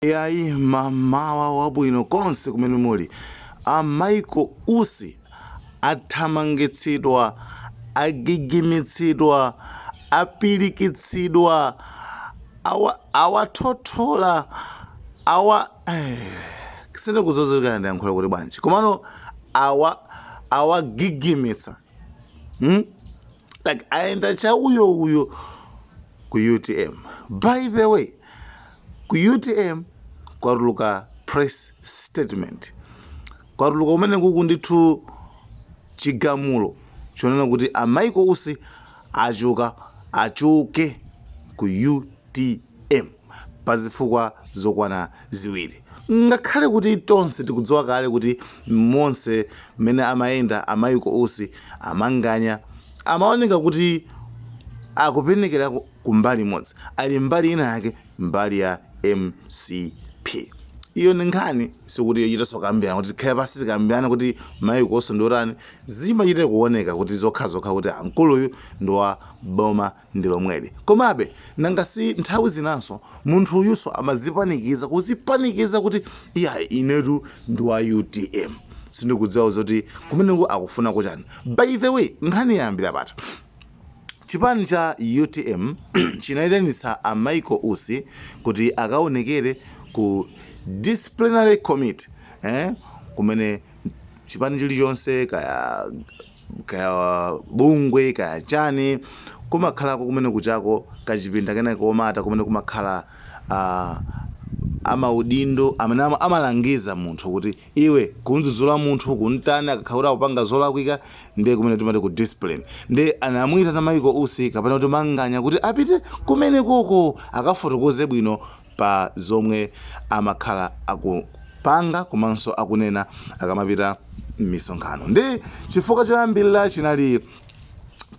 Yayi, mamawa wabwino konse kumene muli. A Michael Usi athamangitsidwa, agigimitsidwa, apilikitsidwa, awathothola, awa sindikuzozekana ndiyankhula kuti bwanji, komano awagigimitsa, Like ayenda chauyo uyo ku UTM. By the way, ku UTM kwatuluka press statement, kwatuluka kumene kuku ndithu chigamulo chonena kuti a Michael Usi achoka, achoke ku UTM pa zifukwa zokwana ziwiri. Ngakhale kuti tonse tikudziwa kale kuti monse mmene amayenda a Michael Usi, amanganya amaoneka kuti akupenekera kumbali imodzi, ali mbali ina yake, mbali ya MCP. Iyo ndi nkhani sikuti yochitanso kambirana kuti tikhale pasi tikambirana kuti Michael Usi ndi otani. Zimachita kuoneka kuti zokhazokha kuti mkuluyu ndi wa boma ndi lomweli. Komabe nanga si nthawi zinanso munthu uyunso amazipanikiza, kuzipanikiza kuti iyayi, inetu ndi wa UTM. Sindikudziwa zoti kumeneko akufuna kuchani. By the way, nkhani yayambira pati? Chipani cha UTM chinayitanitsa a Michael Usi kuti akaonekere ku disciplinary committee, kumene chipani chilichonse, kaya bungwe, kaya chani, kumakhalako kumene kuchako kachipinda kena komata kumene kumakhala amaudindo amene amalangiza munthu kuti iwe, kundzudzula munthu, kuntani akakhala kuti akupanga zolakwika. Ndiye kumene timati ku discipline. Ndiye anamuyitana Michael Usi kapena kuti Manganya kuti apite kumene koko akafotokoze bwino pa zomwe amakhala akupanga komanso akunena akamapita m'misonkhano. Ndi chifukwa choyambirira chinali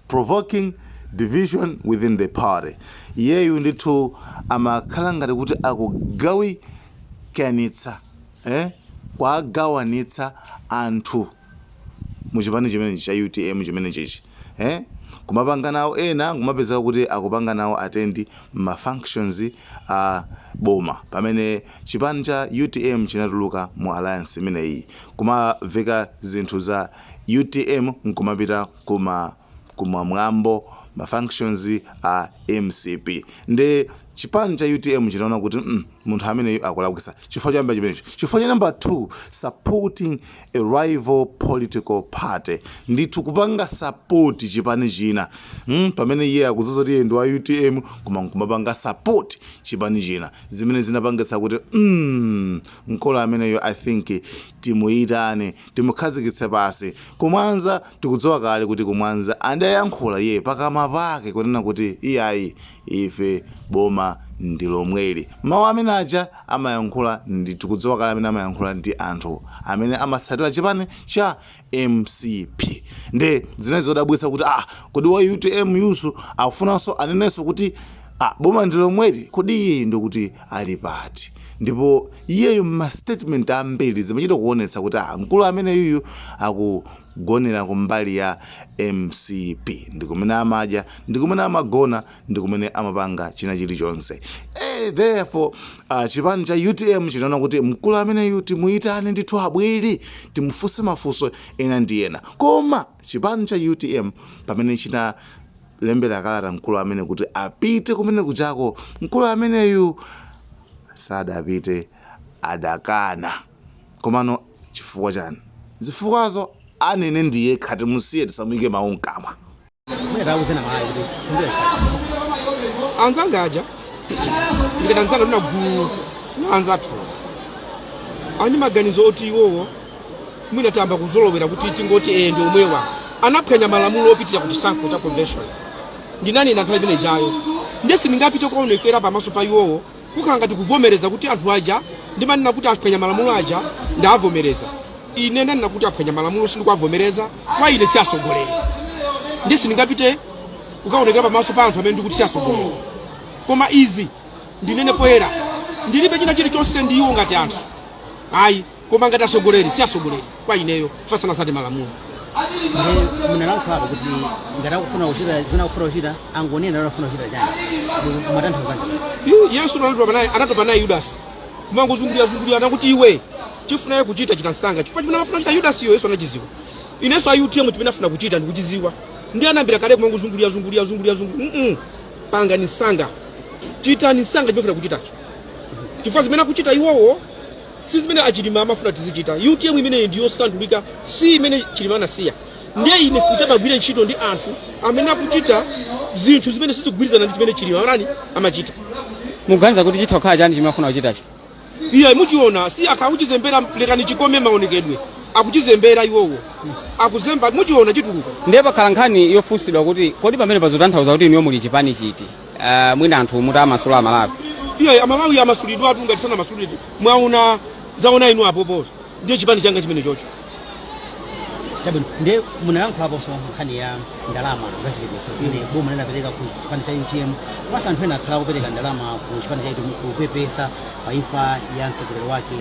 provoking division within the party. Iyeyu ndithu amakhala ngati kuti akugawikanitsa, kwagawanitsa anthu muchipani chimenechi cha UTM chimene chichi, kumapanga nawo ena, kumapezeka kuti akupanga nawo attend ma functions a boma pamene chipani cha UTM chinatuluka mu alliance imeneyi, kumaveka zinthu za UTM nkumapita kumamwambo, ma functions a MCP. Ndi chipani cha UTM chinaona kuti munthu ameneyu akulakwisa. Chifukwa choyamba chimenechi. Chifukwa cha number 2, supporting a rival political party. Ndithu kupanga support chipani china, Pamene iye akudziwa kuti iye ndi wa UTM, koma nkumapanga support chipani china, zimene zinapangitsa kuti mkulu ameneyo I think timuyitane, timukhazikitse pasi. Kumwanza tikudziwa kale kuti kumwanza adayankhula iye pakamwa pake kunena kuti iyayi, ife boma ndi lomweli. Mawu amene aja amayankhula ndi, tikudziwa kale amene amayankhula ndi anthu amene amatsatira chipani cha MCP. Ndi zinali zodabwitsa kuti kodi wa UTM yusu akufunanso anenenso kuti boma ndi lomweli? Kodi iye ndikuti ali pati? Ndipo iyeyo ma statement ambiri zimachita kuonetsa kuti mkulu amene yuyu akugonera kumbali ya MCP, ndi kumene amadya, ndi kumene amagona, ndi kumene amapanga china chilichonse. Therefore chipani cha UTM chinaona kuti mkulu ameneyu timuyitane ndithu, abwere timufunse mafunso ena ndi ena. Koma chipani cha UTM pamene chinalembera kalata mkulu amene kuti apite kumene kuchako, mkulu ameneyu sadapite, adakana. Komano chifukwa chani? Zifukwazo anene ndiye khati musiye, tisamuyike mawu mkamwa. Mwina tawuzeni Amalawi kuti sindiye. Anzanga aja, ndikati anzanga, ndina gulu la anzathu ani maganizo oti iwowo mwina tayamba kuzolowera kuti tingoti ee, ndi omwewa anaphwanya malamulo opitira ku chisankho cha convention. Ndinanena nthawi imene ijayo, ndiye sindingapite kukaonekera pamaso pa iwowo, kukhala ngati kuvomereza kuti anthu aja ndimanena kuti aphwanya malamulo aja ndavomereza. Ine ndanena kuti aphwanya malamulo, sindikuwavomereza. Kwa ine si atsogoleri, ndi sindingapite kukaonekera pamaso pa anthu amene ndikuti si atsogoleri. Koma izi ndinene poyera, ndilibe china chilichonse ndi iwo ngati anthu ayi, koma ngati atsogoleri, si atsogoleri kwa ineyo, sanatsate malamulo. Ndiye munalankhulapo kuti ngati akufuna kuchita zimene akufuna kuchita, angonena kuti akufuna kuchita chani. Matanthauza? Yesu anatopa naye, anatopa naye Yudasi. Kumangozungulira zungulira nakuti iwe chifunaye kuchita chita msanga, chifukwa chimene amafuna kuchita Yudasiyo Yesu anachiziwa. Inenso a UTM chimene afuna kuchita ndikuchiziwa. Ndi anambira kale kumangozungulira zungulira zungulira zungulira. Pangani msanga, chitani msanga chimene kuchitacho, chifukwa zimene akuchita iwowo si zimene achilima amafuna tizichita. UTM imeneyi ndiyosandulika, si imene Chilima anasiya. Ndiye ine sindimagwira ntchito ndi anthu amene akuchita zinthu zimene sizikugwirizana ndi zimene Chilima anani amachita. Mukuganiza kuti chitha kukhala chani chimene afuna kuchitachi? Iye muchiona, si akha akuchizembera. Lekani chikome maonekedwe, akuchizembera iwowo, akuzemba, muchiona chituluka. Ndiye pakhala nkhani yofunsidwa kuti kodi pamene pazotanthauza kuti inuyo muli chipani chiti? Mwina anthu mutamasula Amalawi. Iye Amalawi amasulidwa atu, ngati sanamasulidwe mwaona zaona inu apopo. Ndiye chipani changa chimene chocho. Chabwino, ndiye munayankhulaponso nkhani ya ndalama zachipepeso zimene boma linapereka ku chipani cha UTM, komanso anthu ena akhala akupereka ndalama ku chipani cha UTM kupepesa pa imfa ya mtsogoleri wake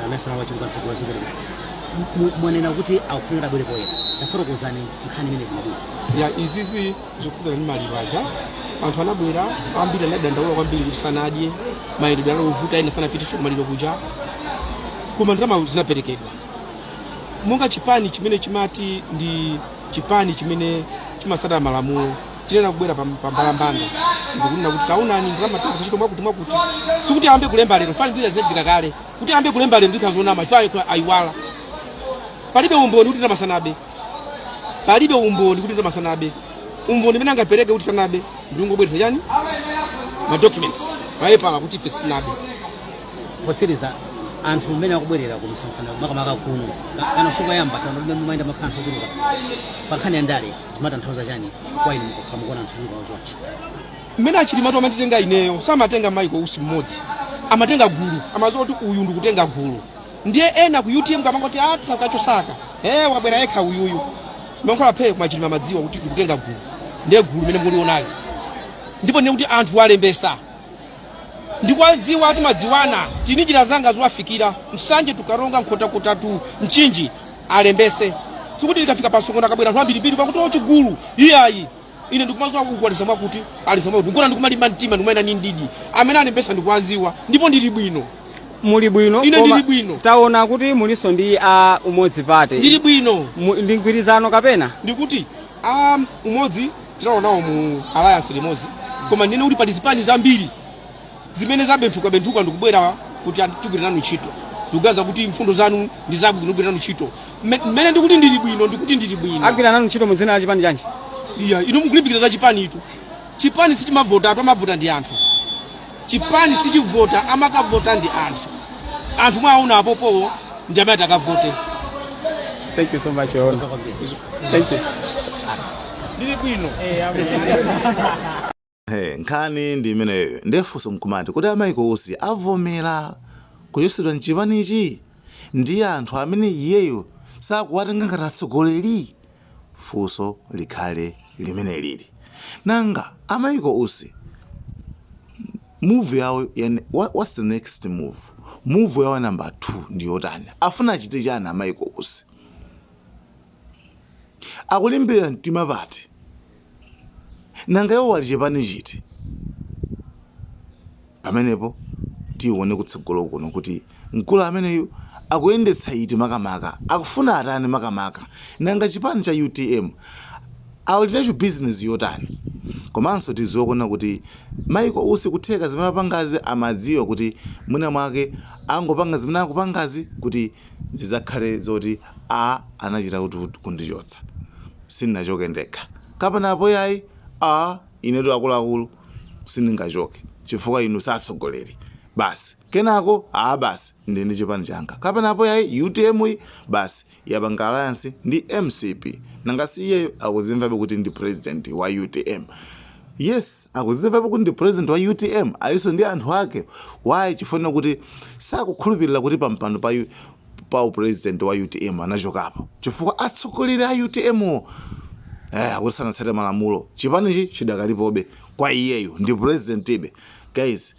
amene wachiluka mtsogoleri wa dziko lino. Mwanena kuti akufunika abwere poyera. Tafotokozani nkhani imene bwinobwino. Ya, izizi zikukhudzana ndi maliro aja. Anthu anabwera ambiri, anadandaula kwambiri kuti sanadye, mayendedwe analovuta, ena sanapitenso kumaliro kuja, koma ndalama zinaperekedwa. Monga chipani chimene chimati ndi chipani chimene chimasata malamulo, tinena kubwera pa mbalambanda ndikunena kuti taonani, ndalama tikuzachita mwakuti mwakuti. Sikuti ayambe kulemba lero, fani zina zinachitika kale. Kuti ayambe kulemba lero ndikhala zonama, chifukwa ayiwala. Palibe umboni kuti ndalama sanabe, palibe umboni kuti ndalama sanabe. Umboni umene angapereke kuti sanabe ndingobweretsa chani, ma documents, mapepala kuti ife sinabe. Potsiriza, anthu mmene akubwerera ku msonkhano, makamaka kuno kana sukayamba tano mumayenda makhala anthu ochuluka, pa nkhani ya ndale zimatanthauza chani kwa inu mukakhala mukuona anthu ochuluka chonchi? Mmene achilimatu amanditenga ineyo, samatenga Michael Usi mmodzi, amatenga gulu. Amaziwa kuti uyu ndikutenga gulu. Ndiye ena ku UTM kamangoti ati kachosaka, wabwera yekha uyuyu, mankhwala phe. Koma Chilima amadziwa kuti ndikutenga gulu. Ndiye gulu limene mukulionayo, ndipo ndiye kuti anthu alembesa ndikwadziwa, timadziwana, tini njira zanga zowafikira Msanje, Tukaronga, Nkhotakota tu Mchinji, alembese. Sikuti ndikafika pa msonkhano akabwera anthu ambirimbiri pakuti ochigulu, iyayi. Ine ndikumadziwa kukwatisa mwakuti alisa mwakuti, nkona ndikumalimba mtima, ndikumayenda ndi ndidi. Amene alembesa ndikuwaziwa, ndipo ndili bwino. Muli bwino? Ine koma ndili bwino. Taona kuti mulinso ndi a Umodzi Party. Ndili bwino. Ndi mgwirizano kapena? Ndikuti Umodzi tinaonawo mu alliance limodzi, koma ndine kuti pali zipani zambiri zimene zabenthuka benthuka ndikubwera kuti tigwire nanu ntchito, ndikuganiza kuti mfundo zanu ndi zabwino, tigwire nanu ntchito. Mmene ndikuti ndili bwino, ndikuti ndili bwino. Agwira nanu ntchito mu dzina la chipani chanji? Iya, inu mukulimbikira za chipani itu. Chipani sichimavota, anthu amavota ndi anthu. Chipani sichivota, amakavota ndi anthu. Anthu mwaona apopowo ndi amene atakavote. Thank you so much, Your Honor. Thank you. Ndili bwino. Hey, nkhani ndi imeneyo. Ndefunso nkumati kuti a Michael Usi avomera kuchotsedwa mchipanichi ndi anthu amene iyeyo sakuwatenga ngati atsogoleri? Funso likhale limene lili, nanga a Michael Usi move yawo yani, what's the next move? Move yawo number 2 ndi yotani? Afuna achite chani a Michael Usi? Akulimbira mtima pati? Nanga iwo wali chipani chiti? Pamenepo tione kutsogolo kuno kuti mkulu ameneyu akuyendetsa iti makamaka, akufuna atani makamaka, nanga chipani cha UTM ali nacho business yotani? Komanso tidziwe kuona kuti Michael Usi kutheka zimene apangazi amadziwa kuti mwina mwake angopanga zimene akupangazi kuti zidzakhale zoti a anachita kuti kundichotsa, sindinachoke ndekha, kapena apo yayi, a inetu akuluakulu sindingachoke chifukwa inu satsogoleri basi. Kenako a basi, ndi ndi chipani changa, kapena apo yayi, UTM iyi basi yapanga alliance ndi MCP. Nanga si iyeyo akuzimvabe kuti ndi president wa UTM? Yes, akuzimvabe kuti ndi president wa UTM, alinso ndi anthu ake. Why? Chifukwa kuti sakukhulupirira kuti pampando pa upresident wa UTM anachokapo, chifukwa atsogoleri a UTM wo akuti sanatsate malamulo. Chipanichi chidakalipobe kwa iyeyo, ndi president ibe. Guys,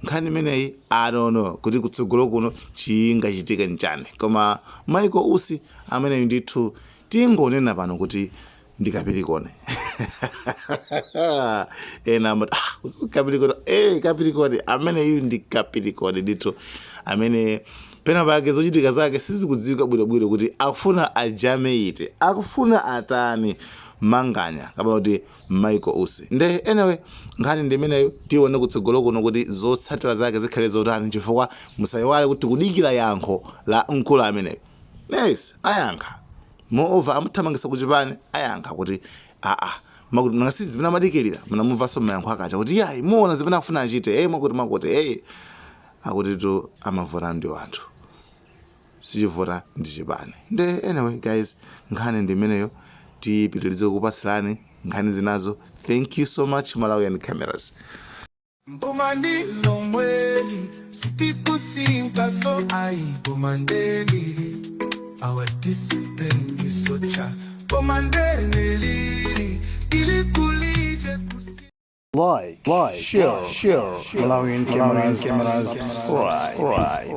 nkhani imeneyi, I don't know kuti kutsogolo kuno chingachitike nchani, koma Michael Usi ameneyu ndithu tingonena pano kuti Ndi Kapirikoni. Ena amati, "Ah, Kapirikoni, Kapirikoni ameneyu ndi Kapirikoni ndithu," amene pena pake zochitika zake sizikudziwika bwinobwino kuti akufuna ajame ite, akufuna atani Manganya kapena kuti Michael Usi. Nde anyway, nkhani ndi imeneyo. Tione kutsogolo kuno kuti zotsatira zake zikhale zotani, chifukwa musayiwale kuti tikudikira yankho la mkulu ameneyo. Yes, ayankha. Moreover, amuthamangisa kuchipani, ayankha kuti aa, makuti nangasi zimene amadikirira. Munamumvanso mayankho akacha kuti yayi, muona zimene akufuna achite, makuti makuti, akutitu amavota ndi anthu, sichivota ndi chipani. Nde anyway guys, nkhani ndi imeneyo. Tipitirize kukupatsirani nkhani zinazo. Thank you so much, Malawian Cameras. Boma ndi lomweli, sitikusintha ayi. Boma ndelili, our discipline is socha. Boma ndelili, ilikulije kusi. Like, share, share, Malawian Cameras, subscribe.